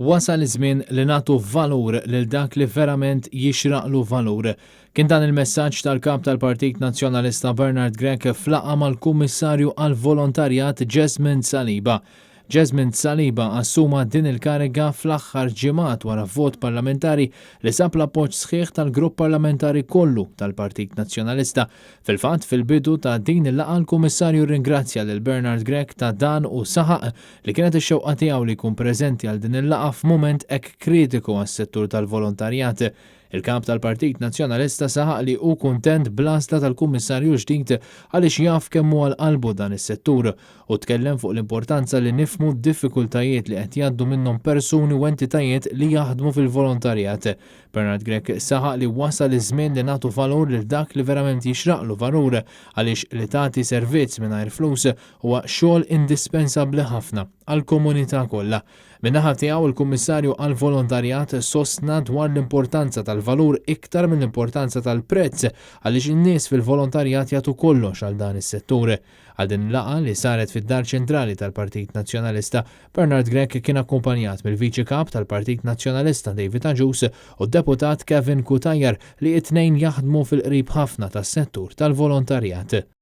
Wasal iż-żmien li nagħtu valur lil dak li verament jixraqlu valur. Kien dan il-messaġġ tal-Kap tal-Partit Nazzjonalista Bernard Grech f'laqgħa mal-Kummissarju għall-Volontarjat Jesmond Saliba. Jesmond Saliba assuma din il-kariga fl-aħħar ġimgħat wara vot parlamentari li sab l-appoġġ sħiħ tal-grupp parlamentari kollu tal-Partit Nazzjonalista. Fil-fatt, fil-bidu ta' din il-laqgħa l-Kummissarju rringrazzja lil Bernard Grech ta' dan u saħaq li kienet ix-xewqa tiegħu li jkun preżenti għal din il-laqgħa f'mument hekk kritiku għas-settur tal-volontarjat. Il-Kap tal-Partit Nazzjonalista saħaq li hu kuntent bl-għażla tal-Kummissarju l-ġdid għaliex jaf kemm hu għal qalbu dan is-settur u tkellem fuq l-importanza li nifhmu d-diffikultajiet li qed jgħaddu minnhom persuni u entitajiet li jaħdmu fil-volontarjat. Bernard Grech saħaq li wasal iż-żmien li nagħtu valur lil dak li verament jixraqlu valur għaliex li tagħti servizz mingħajr flus huwa xogħol indispensabbli ħafna għall-komunità kollha. Min-naħa tiegħu il-Kummissarju għall-Volontarjat sostna dwar l-importanza tal-valur iktar mill-importanza tal-prezz għaliex in-nies fil-volontarjat jagħtu kollox għal dan is-settur. Għal din il-laqgħa li saret fid-Dar Ċentrali tal-Partit Nazzjonalista, Bernard Grech kien akkumpanjat mill-Viċi Kap tal-Partit Nazzjonalista David Agius u d-Deputat Kevin Cutajar li t-tnejn jaħdmu fil-qrib ħafna tas-settur tal-volontarjat.